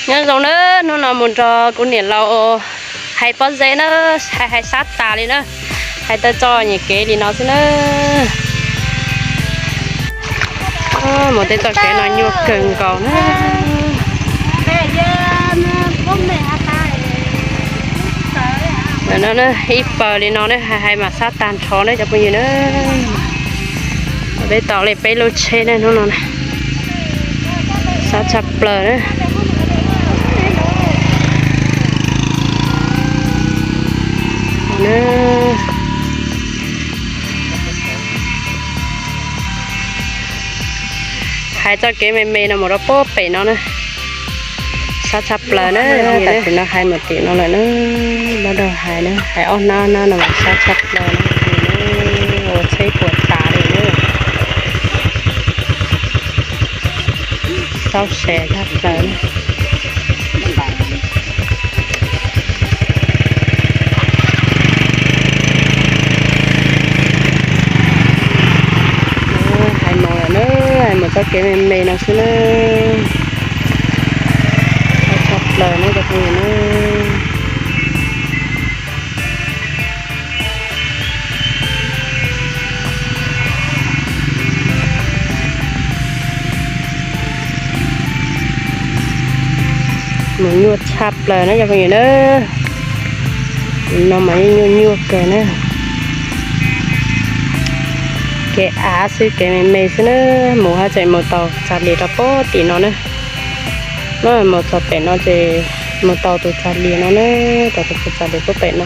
Nyob zoo na, hnub no mus nrog kuv niam laus hais pob zeb na, hais hais sab tas li na, hais tau txoj nyem kev li no xwb na. Mus tej txoj kev no nyuaj kawg nkaus na. No ib pawg li no ne, hais hais mas sab tag nrho ne cov phooj ywg na. Peb tau li peb lub tsheb ne hnub no na. Sab tshaj plaws na. Hais txoj kev me me no mus rau puag pem no na. Sab tshaj plaws na. Tam sim no hais mus tim no lawm na. Lub dag hais na, hais ob hnab hnab no mas sab tshaj plaws na. Ua tsheb puas tas li na. Xaub se tshaj plaws na. Hais mus lawm na, hais mus txoj kev me me no xwb na. Tshaj plaws na cov phooj ywg na. Mus nyuaj tshaj plaws na cov phooj ywg na. No mas yeej nyuaj nyuaj kawg na. Kev av xwb, kev me me xwb na. Mus haj tseem mus tau txag lias rau puag tim no na. Mus txog pem no ces mus tau tus txag lias no na, tau tus txag lias puag pem no.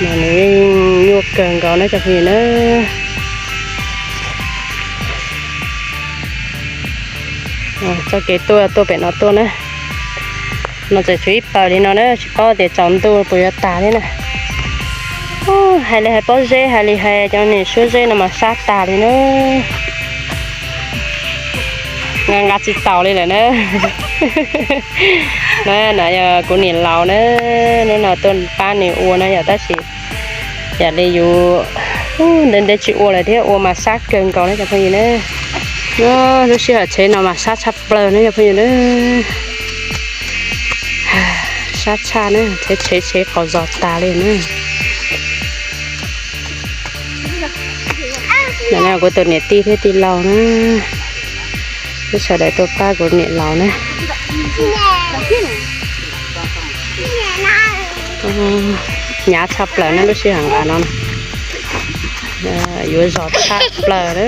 Mas nws yeej nyuaj kawg nkaus na cov phooj ywg na. Txoj kev tuaj tuaj pem no tuaj na. No tseem tshuav ib pawg li no na, tsis paub tias tsaus ntuj puas yuav tas thiab na. Hais li hais pob zeb, hais li hais cov niag suab zeb no mas sab tas li na. Nqa nqa tsis taus li lawm na. Na no yog kuv niam laus na, hnub no tuaj pab nws ua na yom, tab sis yam li yus ntev ntev tsis ua lawm thiab, ua mas sab kawg nkaus na cov phooj ywg na. Lub sij hawm tsheb no mas sab tshaj plaws na cov phooj ywg na. Sab tshaj na, tsheb tsheb tsheb qaug zog tas li na. Kuv tus niam tij thiab tij laug na, peb sawv daws tuaj pab kuv niam laus na. Hnyav tshaj plaws na lub sij hawm nqa no, yuav zog tshaj plaws na.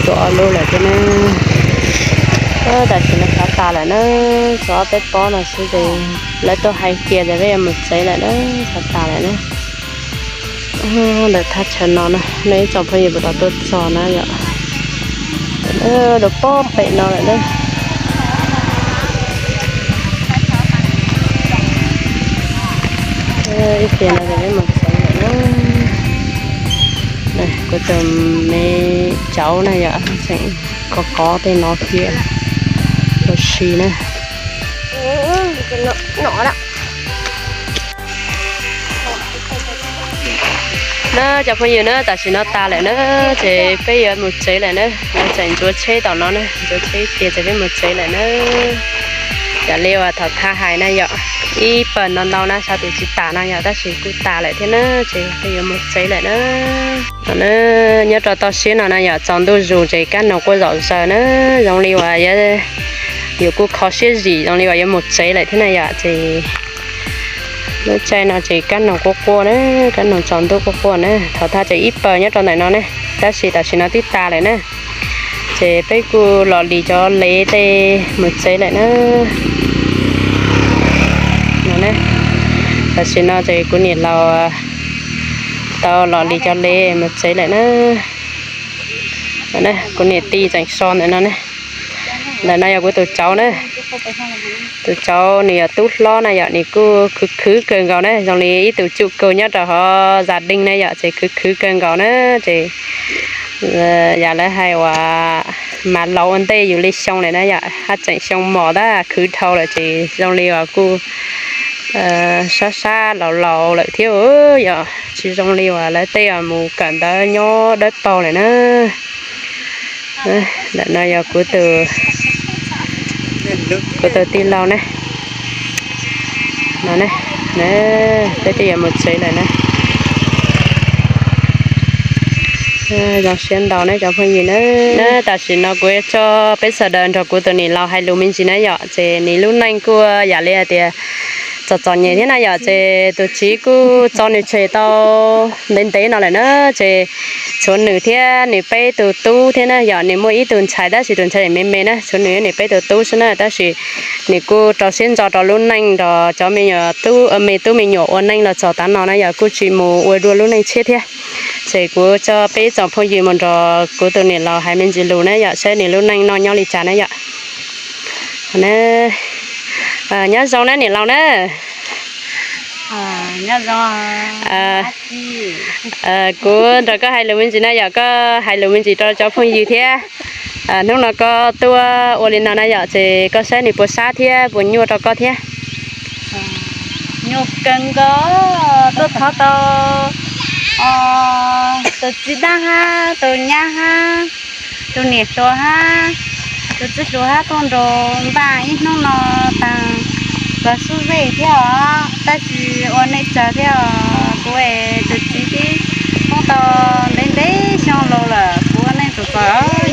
Tuaj ob lub lawm thiab na. Tam sim no xav tas lawm na, tshuav ob peb pob no xwb ces lawv tuaj hais kiag tias peb yuav mus tsev lawm na, xav tas lawm na. Ntawm thaj chaw no na, nej ib tsoom phooj ywg puas tau tuaj txog na yom. Rau pob pem no lawm na. Ib pliag no ces peb mus tsev lawm na. Kuv tus me cauv na yom, tseem kov kov tej no thiab ua si na. Na cov phooj ywg na, tam sim no tas lawm na, ces peb yuav mus tsev lawm na. Lawv tseem ntxuav tsheb tom no na, ntxuav tsheb tiag ces peb mus tsev lawm na. Yam li uas thaum thaj hais na yom, ib pawg ntau ntau na, xav tias tsis tas no yom, tab sis kuj tas lawm thiab na, ces peb yuav mus tsev lawm na. Nyob rau toj siab no na yom, tsaus ntuj zus ces kab noog quaj zom zaws na, zoo li uas yuav kuj kho siab zim zoo li uas yuav mus tsev lawm thiab na yom, ces lub caij no ces kab noog quaj quaj na, kab noog tsaus ntuj quaj quaj na, thaum thaj ces ib pawg nyob rau ntawm no ne, tab sis tam sim no twb tas lawm na. Ces peb kuj los lis cov lev tej mus tsev lawm na. Tam sim no ces kuv niam laus tau los lis cov lev mus tsev lawm na. Kuv niam tij tseem so ntawm no ne. Ntawm no yog kuv tus cauv na. Tus cauv nws yog tub hlob na yom, nws kuj khwv khwv kawg nkaus na, zoo li ib tug cwj kaug nyob rau hauv zas deej na yom, ces khwv khwv kawg nkaus na, ces yam lawv hais uas mas laus ua ntej yus li xyoo lawm na yom, haj tseem xyoo mos tab khwv dhau lawm ces zoo li uas kuj Sab sab laus laus lawm thiab, yog tsis zoo li uas lawv tej uas mus kawm ntawv nyob dawb paug lawm na. Ntawm no yog kuv tus, kuv tus tij laug ne. No ne, peb twb yuav mus tsev lawm na. Zoo siab ntau ne cov phooj ywg na. Tam sim no kuv yuav coj peb sawv daws nrog kuv tus niam laus hais lus me ntsis na yom, ces nws lub neej kuj yam li hais tias txom txom nyem thiab na yom, ces tus txiv kuj tso nws tseg tau ntev ntev no lawm na, ces tshuav nws thiab nws peb tus tub thiab na yom, nws muaj ib tug ntxhais tab sis tus ntxhais me me na, tshuav nws thiab nws peb tus tub xwb na, tab sis nws kuj rau siab ntso rau lub neej nrog cov me nyuam tub, me tub me nyuam ua neej los txog tav no na yom, kuj tsis mus ua dua lub neej tshiab thiab. Ces kuv coj peb tsoom phooj ywg mus nrog kuv tus niam laus hais me ntsis lus na yom, saib nws lub neej noj nyob li cas na yom. Nyob zoo na niam laus na. Kuv nrog koj hais lus me ntsis na yom, koj hais lus me ntsis rau cov phooj ywg thiab. Hnub no koj tuaj ua li no na yom, ces koj saib nws puas sab thiab puas nyuaj rau koj thiab? Nyuaj kawg nkaus, tuaj thov tau tus txiv dab hab, tus nyab hab, tus niam hluas hab, tus txiv hluas hab tuaj nrog npaj ib hnub no taag los xub zej thiab os, tab sis ua neej tsawg thiab os. Kuv es tus txiv twb poob tau ntev ntev xyoo los lawm, kuv ua neej txom txom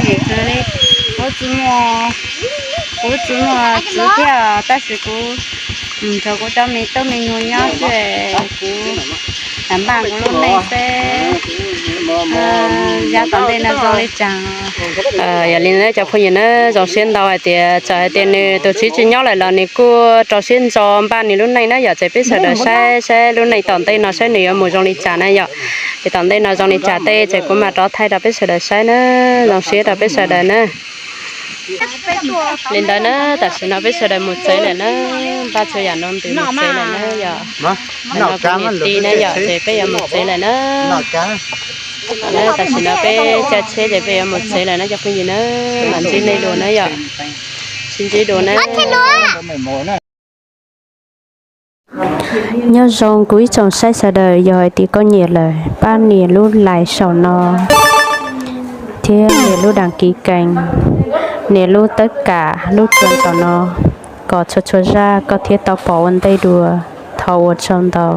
nyem kawg li. Kuv tsis muaj, kuv tsis muaj txiv thiab os, tab sis kuv nrog kuv cov me tub me nyuam nyob xwb, kuv lam npaj kuv lub neej xwb. Yav tom ntej no zoo li cas? Yog li na cov phooj ywg na, zoo siab ntau hais tias txawm hais tias nws tus txiv tsis nyob lawm los nws kuj rau siab ntso npaj nws lub neej na yom, ces peb sawv daws saib saib lub neej tom ntej no saib nws yuav mus zoo li cas na yom. Ces tom ntej no zoo li cas tej ces kuv mam rov thaij rau peb sawv daws saib na. Zoo siab rau peb sawv daws na. Li ntawd na, tam sim no peb sawv daws mus tsev lawm na, npaj txhua yam no ntws mus tsev lawm na yom. Tam no kuv niam tij na yom, ces peb yuav mus tsev lawm na. Tam sim no peb caij tsheb ces peb yuav mus tsev lawm na cov phooj ywg na, mam ntsib nej dua na yom. Sib ntsib dua na. Nyob zoo kuv ib tsoom saib sawv daws, yog hais tias koj nyiam lawm pab nias lub like saum no thiab nias lub đăng ký kênh, nias lub tawb kam lub chuas tom no kom txhua txhua zaj koj thiaj tau pom ua ntej dua. Thov ua tsaug ntau.